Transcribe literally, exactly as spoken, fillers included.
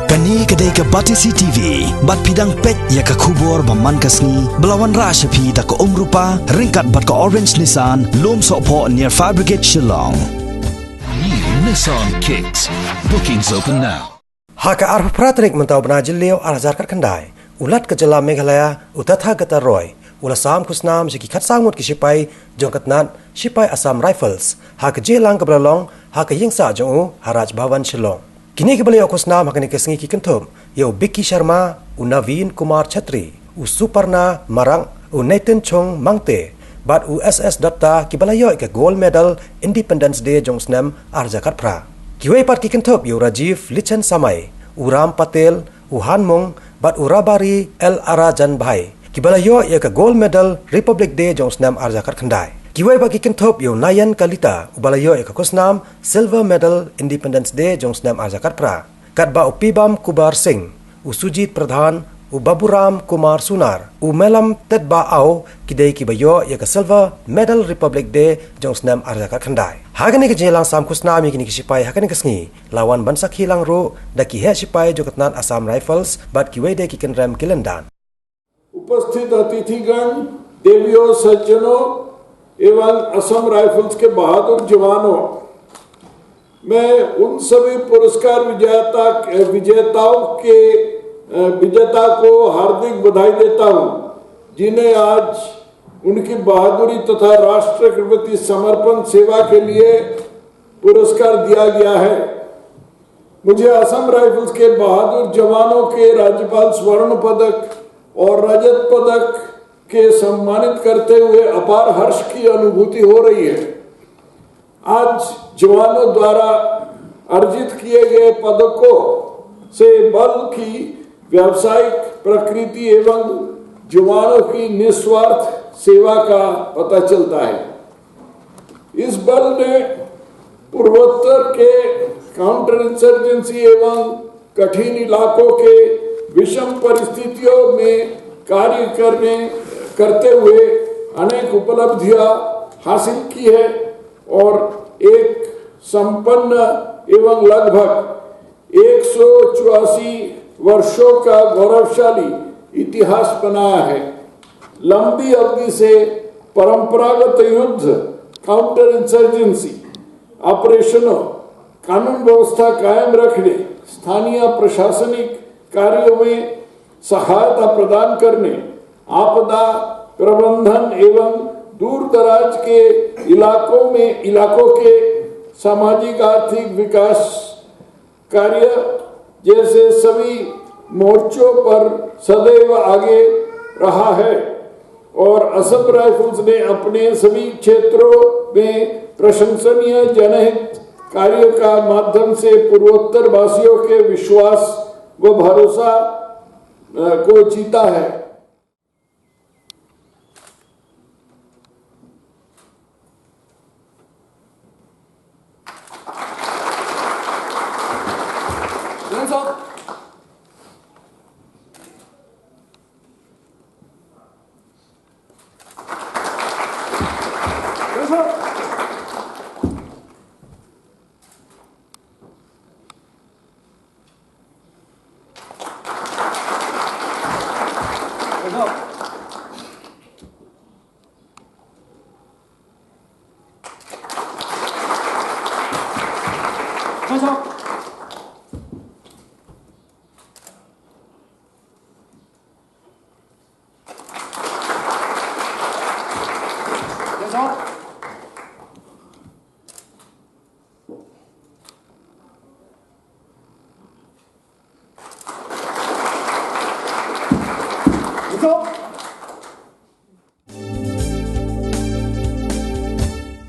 Kane ka dei ka Batesi T V, bad phi dang peit ïa ka khubor ba man ka sngi, ba la wanrah sha phi da ka Umrupa, ryngkat bad ka Orange Nissan, Lumsohphoh near Fire Brigade Shillong. New Nissan Kicks. Bookings open now. Ha ka arphew phra tarik mynta u bnai Jylliew arhajar khatkhyndai, u Lat ka jylla Meghalaya, u Tathagata Roy, u la sam khusnam sha ki khatsaw ngut ki shipai jong ka tnat Shipai Assam Rifles, ha ka jingïalang kaba la long ha ka ïingsah jong u ha Raj Bhavan Shillong. Kine kiba la ïoh khusnam ha kane ka sngi ki kynthup ïa u Vicky Sharma, u Naveen Kumar Chhatri, u Suparna Marak, u Nathan Chung Mangte, bad u S S Dutta, kiba la ïoh ïa ka Gold Medal Independence Day jong u snem arhajar khatphra. Kiwei pat ki kynthup ïa u Rajiv Lichan Samai, u Ram Patel, u Han Mung, bad u Rabari L Arajan Bhai, kiba la ïoh ïa ka Gold Medal Republic Day jong u snem arhajar khatkhyndai. Kiwei pat ki kynthup ïa u Nayan Kalita, uba la ïoh ïa ka khusnam Silver Medal Independence Day jong u snem arhajar khatphra. Katba u Pibam Kubar Singh, u Sujit Pradhan, u Baburam Kumar Sunar, u Melam Tetba Au, ki dei kiba ïoh ïa ka Silver Medal Republic Day jong u snem arhajar khatkhyndai. Ha kane ka jingïalang sam khusnam ïa kine ki shipai ha kane ka sngi, la wan ban sakhi lang ruh da ki heh shipai jong ka tnat Assam Rifles, bad kiwei de ki kynrem ki lyndan. उपस्थित अतिथिगण, देवियों, सज्जनों एवं असम राइफल्स के बहादुर जवानों, मैं उन सभी पुरस्कार विजेता, विजेताओं के, विजेता को हार्दिक बधाई देता हूं, जिन्हें आज उनकी बहादुरी तथा राष्ट्र के प्रति समर्पण सेवा के लिए पुरस्कार दिया गया है। मुझे असम राइफल्स के बहादुर जवानों के राज्यपाल स्वर्ण पदक और रजत पदक के सम्मानित करते हुए अपार हर्ष की अनुभूति हो रही है। आज जवानों द्वारा अर्जित किए गए पदकों से बल की व्यावसायिक प्रकृति एवं जवानों की निस्वार्थ सेवा का पता चलता है। इस बल ने पूर्वोत्तर के काउंटर इंसर्जेंसी एवं कठिन इलाकों के विषम परिस्थितियों में कार्य करने, करते हुए अनेक उपलब्धियां हासिल की है और एक संपन्न एवं लगभग एक सौ चौरासी वर्षों का गौरवशाली इतिहास बनाया है। लंबी अवधि से परंपरागत युद्ध, काउंटर इंसर्जेंसी ऑपरेशनों, कानून व्यवस्था कायम रखने, स्थानीय प्रशासनिक कार्यों में सहायता प्रदान करने, आपदा प्रबंधन एवं दूर दराज के इलाकों में, इलाकों के सामाजिक आर्थिक विकास कार्य जैसे सभी मोर्चों पर सदैव आगे रहा है और असम राइफल्स ने अपने सभी क्षेत्रों में प्रशंसनीय जनहित कार्य का माध्यम से पूर्वोत्तर वासियों के विश्वास व भरोसा, अ, को जीता है।